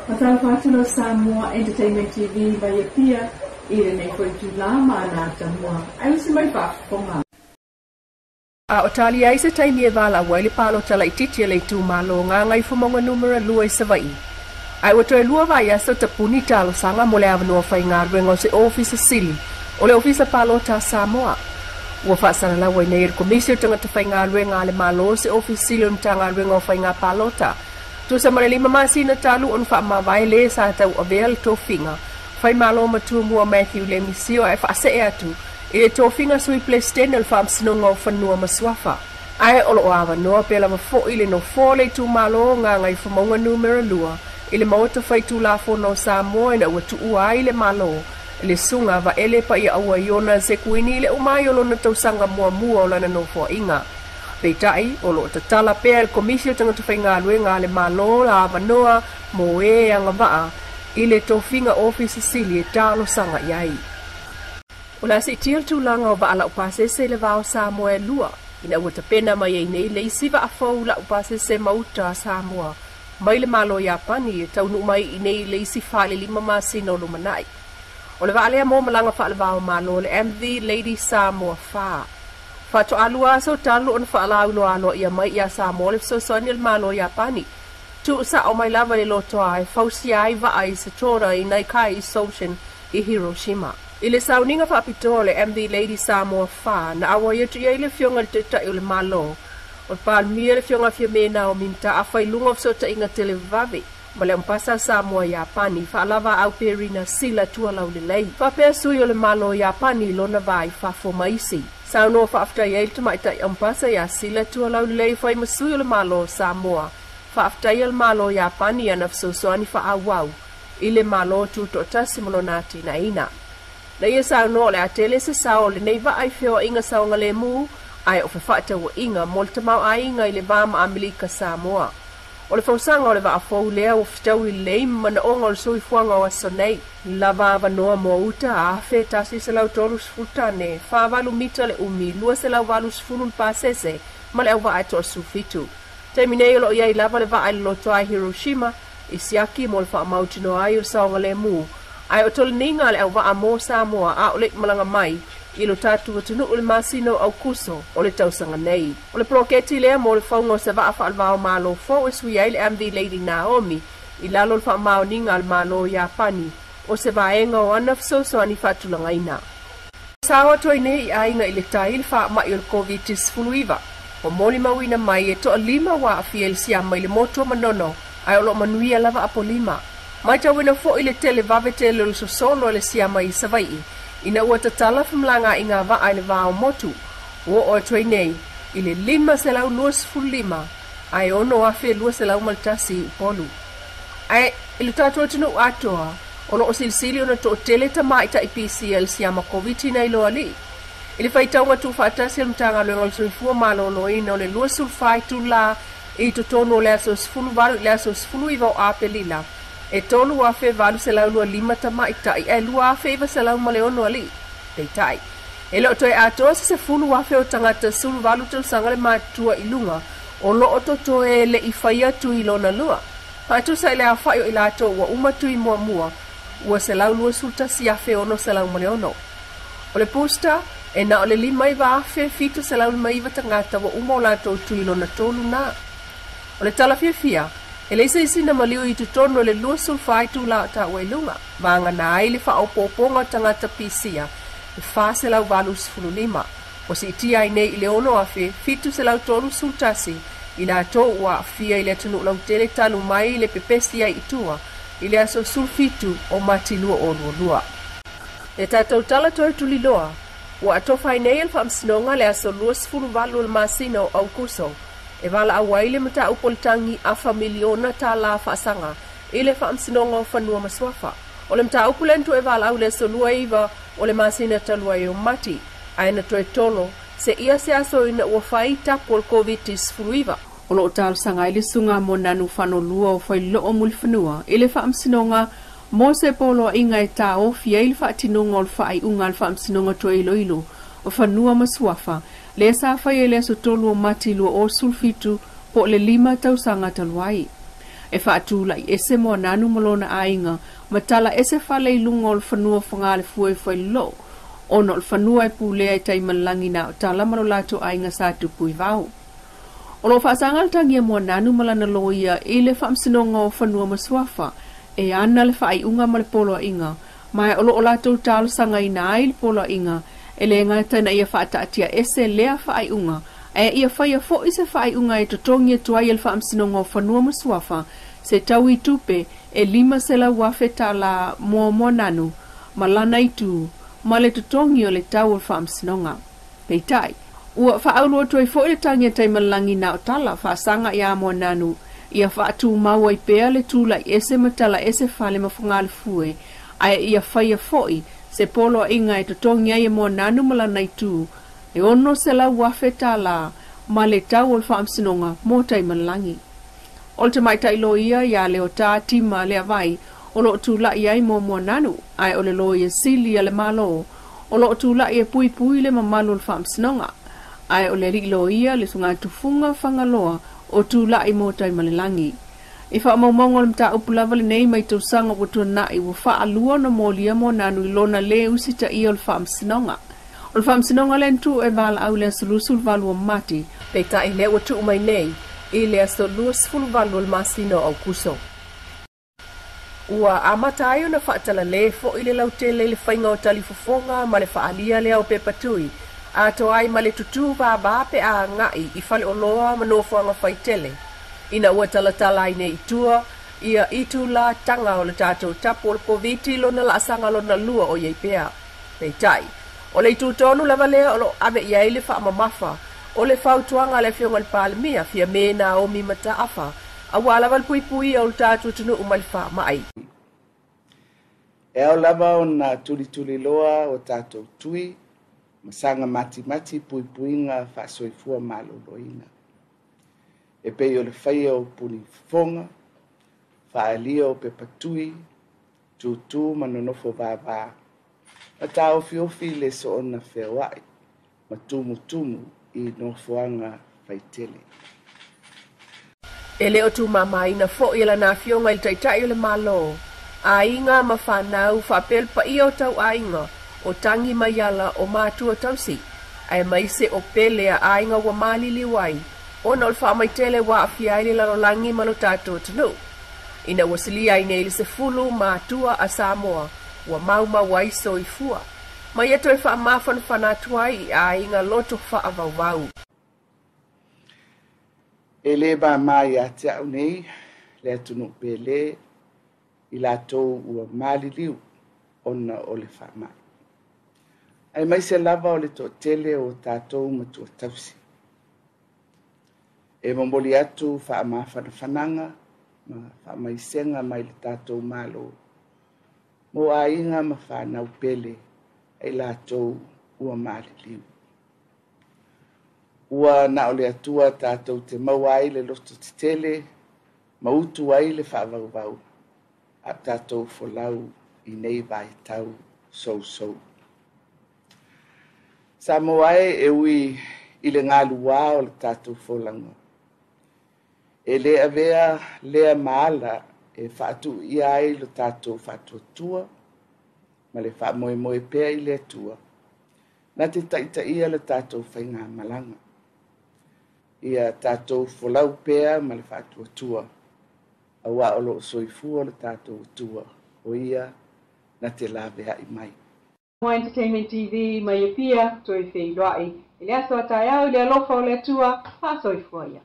Faatalofa atu lau Samoa Entertainment TV mai Apia i lenei foi itulā ma ana atamua. Ae usi mai faafofoga. A o tali ai se taimi e valaau ai le palota laitiiti a le itumalo Gagaifomauga Numera 2 i Savaii. Ae ua toe 2 vaiaso tapuni talosaga mo le avanoa faigaluega o se Ofisa Sili o le Ofisa Palota a Samoa. Ua faasalalau ai nei e le Komisi o Tagata Faigaluega a le Malo se Ofisa Sili o le Matagaluega o Faiga Palota. Tusa ma le 5 masina talu ona faamavae le sa tauavea le tofiga Faimalo matua Matthew Lemisio ae faasee atu i le tofiga Sui Peresetene o le Faamasinoga o Fanua ma Suafa. Ae o loo avanoa pea lava foi le nofoa o le itumalo Gagaifomauga Numera 2 i le Maota Faitulafono o Samoa ina ua tuua ai le Malo i le susuga Vaele Paiaaua Iona Sekuini i le uma ai o lona tausaga muamua o lana nofoaiga. Peitai, o loo tatala pea e le Komisi o Tagata Faigaluega a le Malo la avanoa mo e agavaa i le tofiga Ofisa Sili e talosaga i ai. O le a siitia le tulaga o vaa laupasese i le va o Samoa e lua, ina ua tapena mai ai nei le isi vaa fou laupasese ma uta a Samoa mai le Malo Iapani e taunuu mai i nei le isi 4 i le 5 masina o lumanai. O le vaa lea mo malaga faaleva o Malo le MV Lady Samoa 4. Faatoa 2 aso talu ona faalauiloa aloaia mai ia Samoa le fesoasoani a le Malo Iapani. Tuusao mai lava le lotoa e fausia ai vaa i Setoda i Naikai Soshin i Hiroshima. I le sauniga faapitoa o le MV Lady Samoa 4 na auai atu i ai le afioga i le Taitai o le Malo, o le Palemia le afioga Fiame Naomi Mataafa i luga o fesootaiga televave ma le Ambasa Samoa Iapani faalava au Perina Sila Tualaulelei. Faapea sui o le Malo Iapani lona va i fafo ma isi. Saunoa faafetai ai le tamaitai Ambasa ia Sila Tualaulelei fai ma sui o le Malo Samoa. Faafetai le Malo Iapani ana fesoasoani faaauau i le Malo tutoatasi ma lona atinaeina. Na ia saunoa o le a tele se sao o lenei vaa i feoaiga saogalemu ae o fefaatauaiga mo le tamaoaiga i le va ma Amerika Samoa. O le fausaga o le vaa fou lea ua fetaui lelei ma manaoga o le soifuaga o aso nei. Lava avanoa mo uta 1130 tane, 48 mita le umi, 280 le pasese ma le auvaa e 17. Taimi nei o loo iai lava le vaa i le lotoa i Hiroshima i siaki mo le faamautinoa ai o le saogalemu. Ae o toleniga le auvaa mo Samoa a o le malaga mai i lo tatou atunuu le masina o Aukuso o le tausaga nei. O le poloketi lea mo le fauga o se vaa faaleva o Malo fou e sui ai le MV Lady Naomi i lalo o le faamaoniga a le Malo Iapani o se vaega o ana fesoasoani faatulagaina. Sao atu ai nei i aiga i le tai le faamai o le COVID-19. Ua molimauina mai e 5 ua aafia i le siama i le motu o Manono ae o loo manuia lava Apolima. Matauina foi le televave tele o le sosolo e le siama i Savaii ina ua tatala femalagaaiga vaa i le va o motu. Ua oo atu ai nei i le 525 ae 6,201 i Upolu. Ae i le tatou atunuu atoa, o loo silisili ona toatele tamaitai pisia i le siama Koviti nai lo alii. I le faitauga tuufaatasi a le Matagaluega o le Soifua Maloloina o le 24 itulā i totonu o le aso 18 i le aso 19 o Aperila, e 3,825 tamaitai ae 2,906 alii. Peitai, e le o toe atoa se 10,000 o tagata 18 tausaga le matutua i luga o loo totoe e le i fai atu i lona lua. Faatusa i le aofai o i latou ua uma tui muamua ua 121,606. O le booster e na o le 59,709 tagata ua uma o latou tui lona tolu na. O le tala fiafia, e leai se isi na maliu i totonu o le 24 itulā o taua i luga. Vagana ai le faaopoopoga o tagata pisia e 485. Ua siitia ai nei i le 6,731 i latou ua aafia i le atunuu lautele talu mai le pepesi ai i tua i le aso 17 o Mati 2022. E tatou tala toe tuliloa, ua atofa ai nei e le Faamasinoga le aso 28 o le masina o Aukuso e valaau ai le mataupu o le tagi afa miliona tālā faasaga i le Faamasinoga o Fanua ma Suafa. O le mataupu lea na toe valaau le aso 29 o le masina talu ai o Mati, ae na toe tolo seia se aso ina ua fai tapu o le COVID-19. O loo talosaga ai le susuga mo Nanu Fanolua o Failoo Mulifanua i le Faamasinoga mo se poloaiga e taofi ai le faatinoga o le faaiuga a le Faamasinoga toe iloilo o Fanua ma Suafa lea sa fai ai le aso 3 o Mati 2017 po o le 5 tausaga talu ai. e faatula'i ese Moananu ma lona aiga ma tala ese fale i luga o le fanua o Fogalefua i Fuailoloo ona o le fanua e pulea e Taimalelagi na o tala ma lo latou aiga sa tupu i vao. O loo faasaga le tagi a Moananu ma lana loia i le Faamasinoga o Fanua ma Suafa e ana le faaiuga ma le poloaiga, ma o loo latou talosagaina ai le poloaiga e lē gata ina ia faataatia ese lea faaiuga, ae ia faia fo'i se faaiuga e totogi atu ai e le Faamasinoga o Fanua ma Suafa se tau i tupe e 500,000 tālā mo Moananu ma lana itu ma le totogi o le tau o le faamasinoga. Peitai, ua faaulu atu ai fo'i le tagi a Taimalelagi na o tala faasaga iā Moananu ia faatumau ai pea le tula'i ese ma tala ese fale ma Fogalefue, ae ia faia fo'i se poloaiga e totogi ai e Moananu ma lana itu e 600,000 tālā ma le tau o le faamasinoga mo Taimalelagi. O le tamaitai loia iā Leotā Tima Leavai o loo tula'i ai mo Moananu, ae o le loia sili a le Mālō o loo tula'i e puipui le mamalu o le faamasinoga, ae o le ali'i loia le Sugatufuga Fagaloa o tula'i mo Taimalelagi. I faamaumauga o le mataupu lava lenei mai tausaga ua tuana'i, ua faalua ona molia Moananu i lona lē usitaia o le faamasinoga. O le faamasinoga lea na tuu e valaau i le aso 28 o Mati, peitai lea ua tuu mai nei i le aso 28 o le masina o Aukuso. Ua amata ai ona faatalalē fo'i le lautele i le faiga o talifofoga ma le faaalia lea o pepa tui, atoa ai ma le tutū vāvā pe a aga'i i faleoloa ma nofoaga faitele, ina ua talatala ai nei i tua ia itulā taga o le tatou tapu o le Koviti lona laasaga lona lua o i ai pea. Peitai, o le itu tonu lava lea o loo ave i ai le faamamafa o le fautuaga a le Afioga i le Palemia Fiamē Naomi Mataafa, auā lava le puipuia o le tatou atunuu mai le faama'i. E ao lava ona tulituliloa o tatou tui ma saga matimati puipuiga faasoifua maloloina, e pei o le faia o puni fofoga, faaalia o pepa tui, tūtū ma nonofo vāvā, ma tāofiofi le soona feoai ma tumutumu i nofoaga faitele. E lē o tūmāmāina fo'i e lana afioga i le Taitai o le Mālō, aiga ma fanau faapea le paia o tauaiga o tagi mai ala o matua tausi, aemaise o pele a aiga ua maliliu ai ona o le faamaitele ua aafia ai le lalolagi ma lo tatou atunuu. Ina ua silia ai nei le 10 matua a Samoa ua maumau ai soifua, ma ia toe faamafanafana atu ai i aiga loto faavauvau. E lē māmā iā te a'u nei le atunuu pelē i latou ua maliliu ona o le faama'i, aemaise lava o le toatele o tatou matua tausi. E momoli atu faamafanafanaga ma faamaisega mai le tatou Mālō mo aiga ma fanau pele ai latou ua maliliu. Ua na o le Atua tatou te maua ai le loto tetele ma utu ai le faavauvau a tatou folau i nei vaitau sousou. Samoa e, e ui i le galuā o le tatou folaga, e lē avea lea ma ala e faatuuia ai lo tatou faatuatua ma le faamoemoe pea i le Atua na te taitaia le tatou faigamalaga. Ia tatou folau pea ma le faatuatua, auā o loo soifua le tatou Atua, o ia na te laveai mai. Mo Entertainment TV mai Apia, toe feiloai i le aso a taeao i le alofa o le Atua, faasoifua ia.